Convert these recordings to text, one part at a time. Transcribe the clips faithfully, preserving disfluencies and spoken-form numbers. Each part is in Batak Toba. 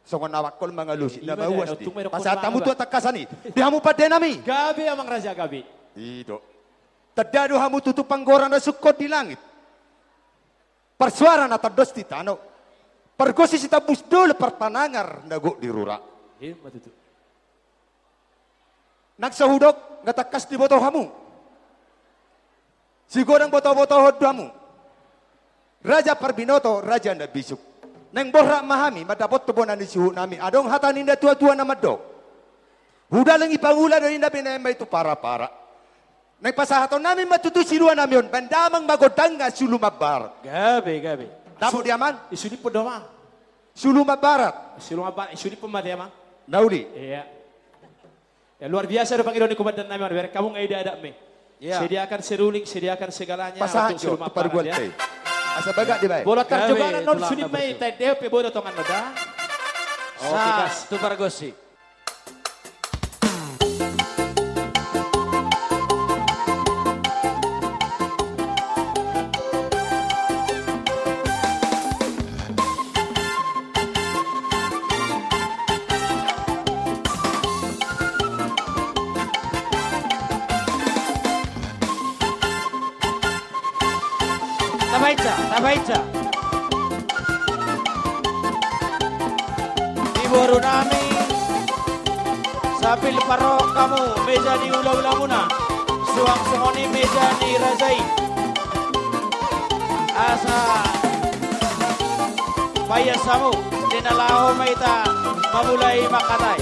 Songon na bangkol mangalusi, na mauas di. Pasahat hamu tu hatangkasan i. Di hamu pande nami. Gabe, amang raja, gabe. I do. Tanda do hamu tutu panggora na sungkot di langit. Parsuara na tandos di tano. Pargonsi sitambus dolok, parpanangar na gok di rura. Ima tutu. Nang so hudok, nga tangkas diboto hamu. Sigodang botobotohon do hamu. Raja parbinoto, raja na bisuk. Naeng borhat ma hami mandapothon bona ni suhut nami. Adong hata ni na tuatua na mandok. Hudalung i pangula do i, na binahen ma i tu parapara. Naeng pasahaton nami ma tutu silua nami on, baen damang ma gondangna sulu mambarat. Gabe, gabe. Dapot di amang? Isu-, isuniphon do amang. Sulu mambarat. Sulu mambarat, isuniphon ma di amang. Na uli. Iya. Ya, luar biasa do pangidoan ni komandan nami on, bereng hamu nga ida adat me. Iya. Sediakan seruling, sediakan segalanya. Pasahat jo tu pargual pe. Asa bagak dibaen. Bola tarjoganan on, sunin ma i, taendehon pe boi do tongan on da. Oke, pas tu pargonsi. Tabaen sa, tabaen sa. Di boru nami, sambil parrohahon hamu meja ni hulahulamuna, suang songon i meja ni raja i. Asa paias hamu, di na laho ma hita mamulai manghatai.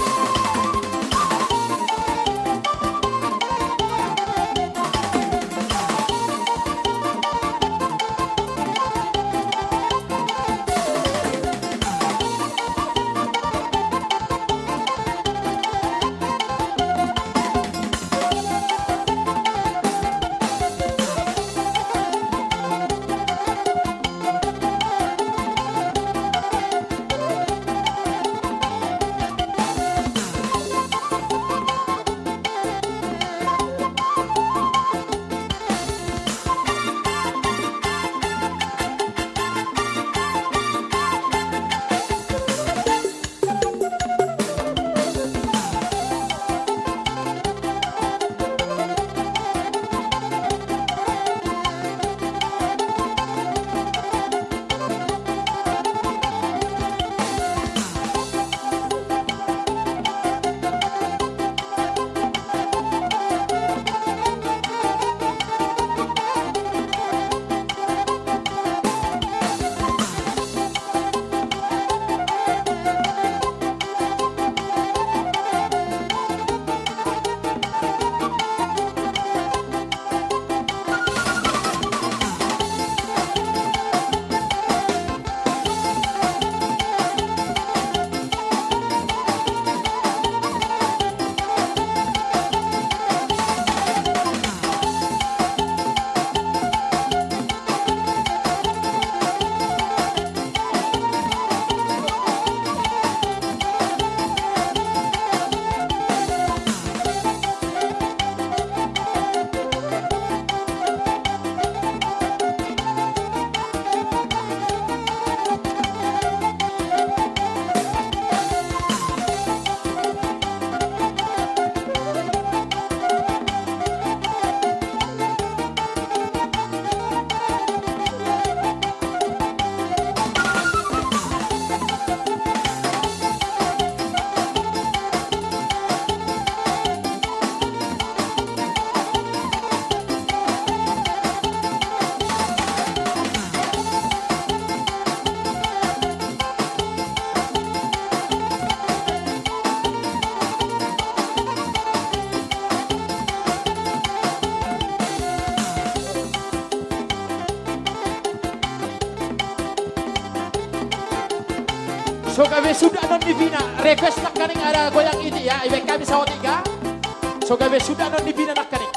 So gabe suda annon nipina, request nangkaning ada goyang itik ya, ibaen hami saotik ya. So gabe suda annon nipina nangkaning.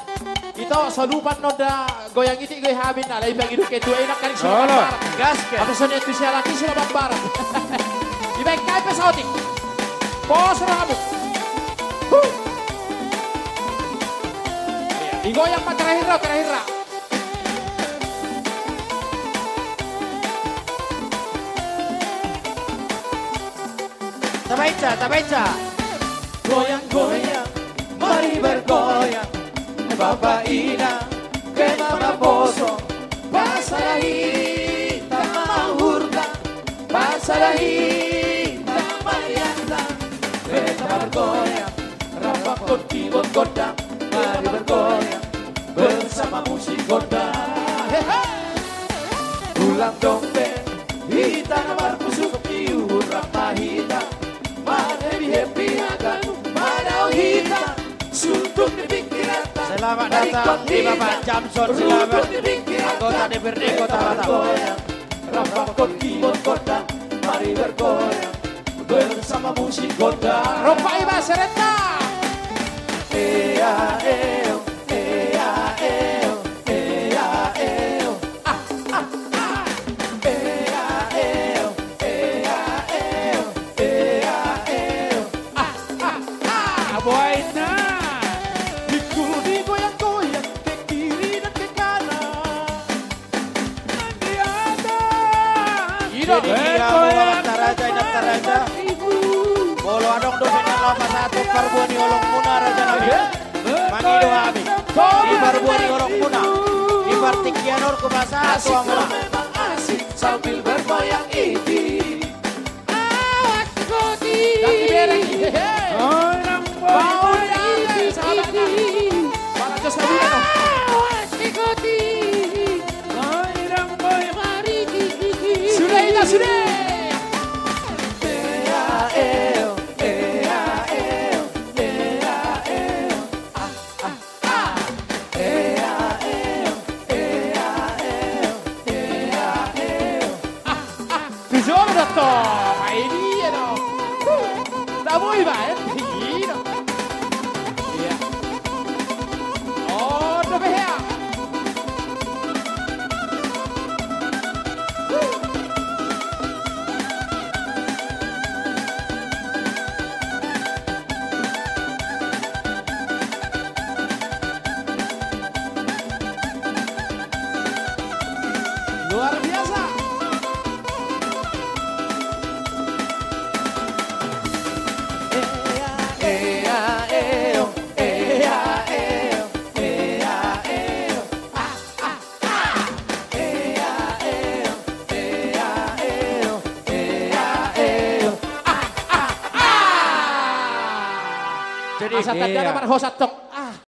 Ito, so lupa annon da goyang itik, goyang habin na, alai pangido ketua i nangkaning suda mambar. Gas ke. Atau so nian tu si halak i suda mambar. Ibaen hami pe saotik. Pos rohamu. Huh. Digoyang ma terakhir ra, terakhir ra. Tabaen, tabaen. Goyang-goyang, mari bergoyang. Bapa inang, hita marposo. Pasada hita mahurang. Pasada hita maiandan. Hita bergoyang. Rap ma hita di gondang. Mari bergoyang. Bersama musik gondang. Ulang dong be. Hita na marpusuk di uhur, rap ma hita. Mar-happy-happy haganup ma dao hita. Suntuk di pingkiran. Selamat datang di Bapak Jamson Silaban, anggota D P R D Kota Batam. Rap ma hita di gondang. Mari bergoyang. Bersama musik gondang. Rompai ma serenta. Ea, eo. Ea, eo, ea, eo. Ah, ah, ah. Ea, eo, ea, eo, ea, eo. Ah, ah, ah. Aboaina. Ikut digoyang-goyang ke kiri dan ke kanan. Jadi, eh, molo goyang amanta raja, inanta raja, molo adong dope na laho pasahathon parbue ni holongmuna, raja nami, mangido hami di parbue ni holongmuna, di partingkian on hupasahat tu hamuna. Asik memang asik sambil bergoyang ini. Awas goti. Dang dibereng. Hehe. Oi, nang boi. Bau mari dang, titi, sabar, titi. Nang. Bala jos lagu, nang. Awas goti. Oi, nang boi. Mari, titi, titi. Sudah, ina, sudah. Ea, eo, ea, eo, ea, eo. Ah, ah, ah. Ea, eo, ea, eo, ea, eo. Ah, ah. Tujuh orang datang. Ini ya dong. Tamu iba ya. Ini dong. Iya. Oh, udah behea. Luar biasa. Ea, ea, eo, ea, eo, ea, eo. Ah, ah, ah. Ea, eo, ea, eo, ea, eo. Ah, ah, ah. Jadi, asa tanda na marhosa tong.